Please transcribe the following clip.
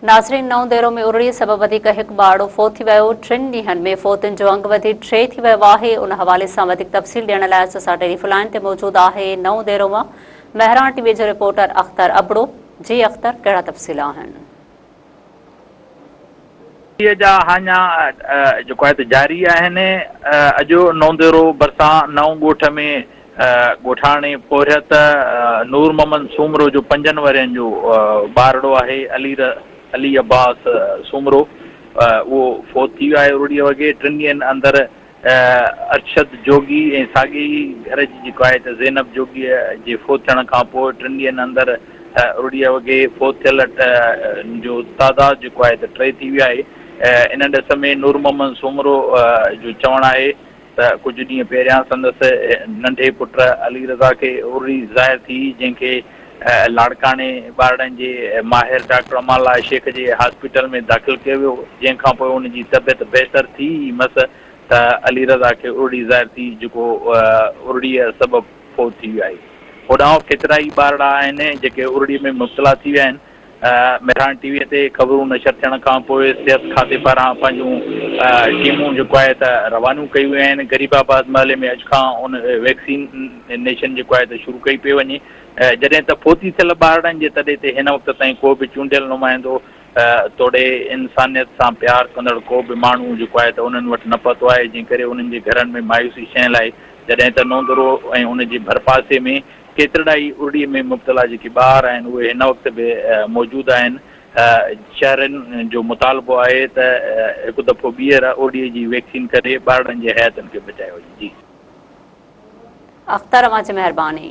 ناظرين نئون ديرو ۾ ارڙي سبب وڌيڪ هڪ ٻارڙو فوت ٿي ويو، ٽن ڏينهن ۾ فوتين جو انگ وڌي ٽي ٿي ويو آهي، ان حوالي سان وڌيڪ تفصيل ڏيڻ لاء اسان سان ٽيليفون لائين تي موجود آهي نئون ديرو مان مهراڻ ٽي وي جو رپورٽر اختر ابڙو، جي اختر ڪهڙا تفصيل آهن. جا هاڃا جيڪو آهي ته جاري آهن، اڄ نئون ديرو ڀرسان نئون ڳوٺ ۾ ڳوٺاڻي پورهيت نور محمد سومرو جو پنجن ورهين جو ٻارڙو آهي علي علي عباس سومرو اهو فوت ٿي ويو آهي ارڙي وڳي ٽن ڏينهن اندر ارشد جوڳي ۽ ساڳي ئي گهر جي جيڪو آهي ته زينب جوڳي جي فوت ٿيڻ کان پوء ٽن ڏينهن اندر ارڙي وڳي فوت ٿيل جو تعداد جيڪو آهي ته ٽي ٿي ويو آهي ان ڏس ۾ نور محمد سومرو جو چوڻ آهي ته ڪجهه ڏينهن پهريان سندس ننڍي پٽ علي رضا کي ارڙي ظاهر ٿي، جنهن کي لاڙڪاڻي ٻارڙن جي ماهر ڊاڪٽر امان الله شيخ جي هاسپيٽل ۾ داخل ڪيو ويو، جنهن کانپوء ان جي طبيعت بهتر ٿي ئي مس ته علي رضا کي ارڙي ظاهر ٿي، جيڪو ارڙيء سبب فوت ٿي ويو آهي. هوڏانهن ڪيترائي ٻارڙا آهن، جيڪي ارڙي ۾ مبتلا ٿي ويا آهن. مهراڻ ٽي وي تي خبرون نشر ٿيڻ کان پوء صحت کاتي پاران پنهنجون ٽيمون جيڪو آهي ته روانيون ڪيون ويون آهن غريب آباد محلي ۾ اڄ کان ان ويڪسين نيشن جيڪو آهي ته شروع ڪئي پئي وڃي جڏهن ته فوتي ٿيل ٻارڙن جي تڏي تي هن وقت تائين ڪو به چونڊيل نمائندو توڙي انسانيت سان پيار ڪندڙ ڪو به ماڻهو جيڪو آهي ته انهن وٽ نه پهتو آهي جنهن ڪري انهن جي گهرن ۾ مايوسي ڇانيل آهي جڏهن ته نوندرو ۽ ان جي ڀرپاسي ۾ ڪيترڙائي ارڙي ۾ مبتلا جيڪي ٻار آهن اهي هن وقت به موجود آهن، شهرين جو مطالبو آهي ته هڪ دفعو ٻيهر ارڙي جي ويڪسين ڪري ٻارڙن جي حياتين کي بچايو وڃي. جي. اختر اوهان جي مهرباني.